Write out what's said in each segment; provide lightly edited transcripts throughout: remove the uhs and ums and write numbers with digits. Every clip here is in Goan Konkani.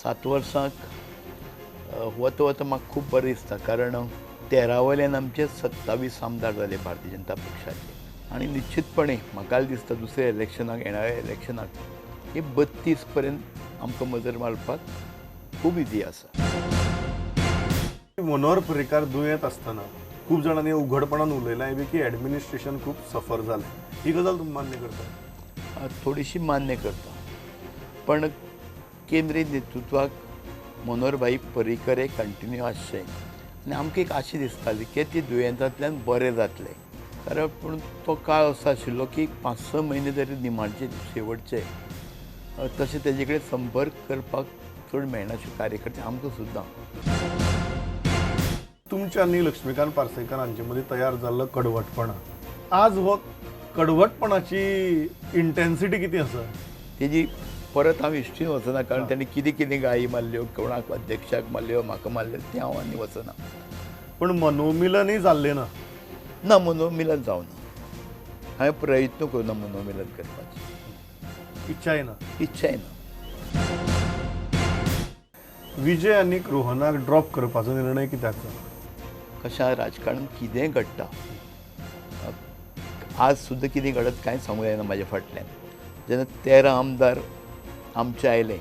7 वर्सांक वता वता म्हाका खूब बरें दिसता, कारण 13 वयल्यान आमचे 27 आमदार जाले भारतीय जनता पक्षाचे आनी निश्चितपणे म्हाका दिसता दुसऱ्या इलेक्शनाक, येणाऱ्या इलेक्शनाक हे 32 पर्यंत आमकां मजर मारपाक खूब इजी आसा. मनोहर पर्रीकार दुयेंत आसतना खूब जाणांनी उघडपणान उलयलां बी की एडमिनिस्ट्रेशन खूब सफर जालें, ही गजाल तुमी मान्य करता? थोडीशी मान्य करता, पण केंद्रीय नेतृत्वाक मनोहर भाई पर्रीकर हे कंटिन्यू आसचे आनी आमकां एक आशा दिसताली की ती दुयेंतांतल्यान बरें जातलें, कारण पूण तो काळ असो आशिल्लो की 5-6 म्हयने तरी निमाणचे शेवटचे तशें तेजे कडेन संपर्क करपाक चड मेळनाशिल्ले कार्यकर्ते आमकां सुद्दां. तुमच्या आनी लक्ष्मीकांत पार्सेकर हांचे मदीं तयार जाल्लो कडवटपणा, आज हो कडवटपणाची इंटेन्सिटी कितें आसा? तेजी परत हांव हिस्ट्रीन वचना, कारण ताणें कितें कितें गाळी मारल्यो, कोणाक अध्यक्षाक मारल्यो, म्हाका मारल्यो, तें हांव आनी वचना. पूण मनोमिलनूय जाल्लें ना? ना, मनोमिलन जावना. हांवें प्रयत्न करूं ना मनोमिलन करपाचो. इच्छाय ना? इच्छाय ना. विजय आनी रोहनाक ड्रॉप करपाचो निर्णय कित्याक जालो? कशा राजकारणांत कितेंय घडटा, आज सुद्दां कितें घडत कांय सांगूं जायना. म्हाज्या फाटल्यान जेन्ना 13 आमदार आमचे आयले,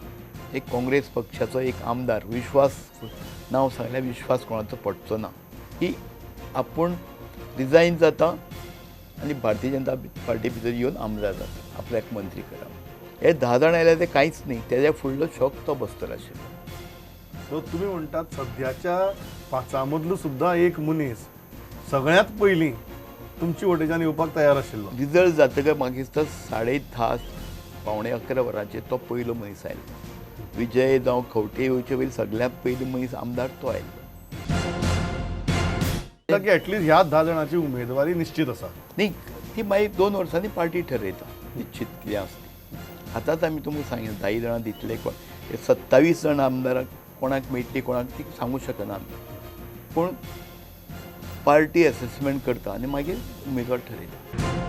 एक काँग्रेस पक्षाचो एक आमदार विश्वास नांव सांगल्यार विश्वास कोणाचो पडचो ना की आपूण रिजायन जाता आनी भारतीय जनता पार्टी भितर येवन आमदार जाता, आपल्याक मंत्री करप. हे 10 जाण आयले ते कांयच न्ही, तेज्या फुडलो शॉक तो बसतलो आशिल्लो. सो तुमी म्हणटात सद्याच्या 5 मदलो सुद्दां एक मनीस सगळ्यांत पयलीं तुमची वटेच्यान येवपाक तयार आशिल्लो. रिजल्ट जातकच म्हाका दिसता 10:30 10:45 वरांचेर तो पयलो मनीस आयलो. विजय जावं खंवटे येवचे पयलीं सगळ्यांत पयलो मनीस आमदार तो आयलो. की एटलिस्ट ह्या 10 जाणांची उमेदवारी निश्चित आसा. न्ही, ती मागीर 2 वर्सांनी पार्टी ठरयता निश्चित कितें आसा ती. आतांच आमी तुमकां सांगिल्लें 10 जाणां दितले कोण, 27 जाण आमदाराक कोणाक मेळटली कोणाक ती सांगूं शकना आमी, पूण पार्टी एसेसमेंट करता आनी मागीर उमेदवार ठरयता.